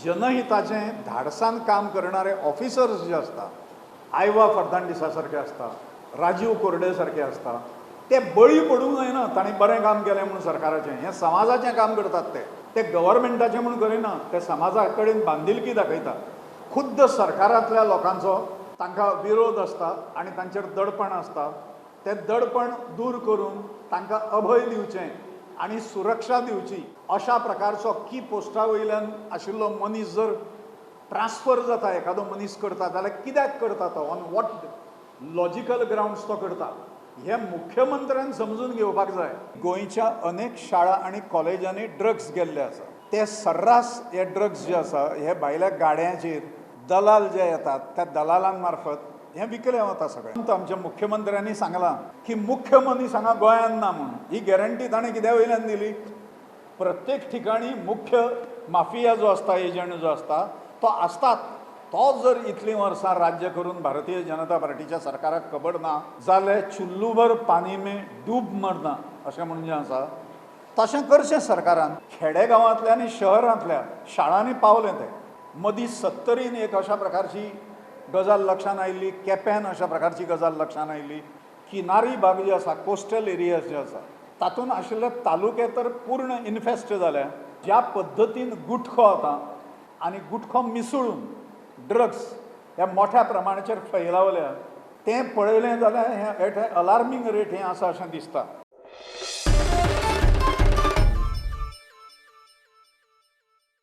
जनहिताचें धाडसान काम करणारे ऑफिसर्स जे आसता, आयवा फर्नांडीसा सारके आसता, राजीव कोरडे सारके आसता, ते बळी पडूंक जायना. तांणी बरें काम केलें म्हूण सरकाराचें, हें समाजाचें काम करतात ते, ते गव्हर्मेंटाचें म्हूण करिना, ते समाजा कडेन बांदिलकी दाखयता. खुद्द सरकारांतल्या लोकांचो तांकां विरोध आसता आनी तांचेर दडपण आसता. तें दडपण दूर करून तांकां अभय दिवचें आनी सुरक्षा दिवची अशा प्रकारचो की पोस्टा वयल्यान आशिल्लो मनीस जर ट्रान्सफर जाता, एखादो मनीस करता जाल्यार कित्याक करता तो, ऑन what logical grounds तो करता, हें मुख्यमंत्र्यान समजून घेवपाक जाय. गोंयच्या अनेक शाळा आनी कॉलेजांनी ड्रग्स गेल्ले आसा. ते सर्रास हे ड्रग्स जे आसा हे भायल्या गाड्यांचेर दलाल जे येतात त्या दलालां मार्फत हें विकलें वता सगळें. आमच्या मुख्यमंत्र्यांनी सांगलां की मुख्य मनीस हांगा गोंयांत ना म्हूण. ही गॅरंटी ताणें कित्या वयल्यान दिली? प्रत्येक ठिकाणी मुख्य माफिया जो आसता, एजंट जो आसता तो आसतात. तो जर इतलीं वर्सां राज्य करून भारतीय जनता पार्टीच्या सरकाराक खबर ना जाल्यार चुल्लूभर पानी में डूब मरना अशें म्हणून जें आसा तशें करचें सरकारान. खेडेगांवांतल्या आनी शहरांतल्या शाळांनी पावलें तें. मदीं सत्तरीन एक अशा प्रकारची गजाल लक्षांत आयिल्ली, केप्यान अशा प्रकारची गजाल लक्षांत आयिल्ली. किनारी भाग जे आसा, कोस्टल एरियाज जे आसा तातूंत आशिल्ले तालुके तर पूर्ण इन्फेस्ट जाल्या. ज्या पद्दतीन गुटखो आतां आनी गुटखो मिसळून ड्रग्स ह्या मोठ्या प्रमाणाचेर फैलावल्या तें पळयलें जाल्यार हें एट अलार्मींग रेट हें आसा अशें दिसता.